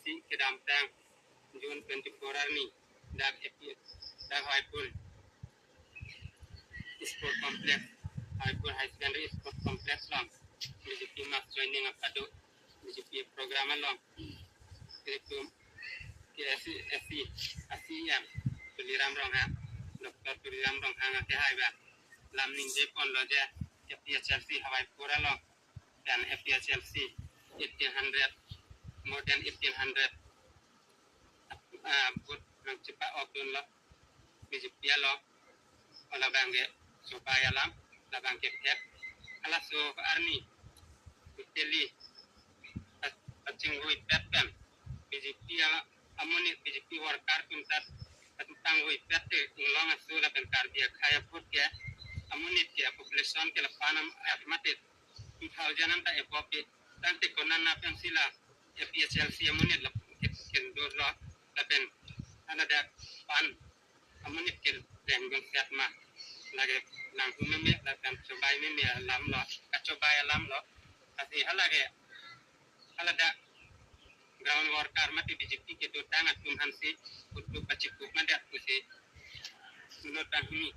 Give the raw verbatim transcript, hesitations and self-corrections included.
Si kedamtang June twenty-four arni dak A P, dak Hawaipur Sport Complex, Hawaipur High Secondary Sport Complex along B J P mass joining apado, B J P program along itum ke S C, S C, S C E M Tuliram Ronghang, Doctor Tuliram Ronghang akehai abang lam ningje ponlo je A P H L C Hawaipur along, dan A P H L C eighteen hundred, more than eighteen hundred, ah, vote nangchepa-okdunlo B J P along. O labang ke chobai alam, labang ke thek. Halaso arni totally pa-, pachingvuipet pen B J P a-, amonit B J P worker atum ta patangvuipet te inglong aso lapen Karbi akhei apot ke amonit ke population ke lapan am, eh, mate two thousand anta above ke, tangte konat na pensi la A P H L C amonit la ke, kendurlo lapen hala dak pan amonit ke lengdun set ma, lake nanghu meme lapen chobai meme alamlo, kachobai alamlo. Lasi hala ke, hala dak ground worker mate B J P kedotang atum aphansi kutu pachikuk madak pusi sunut banghini.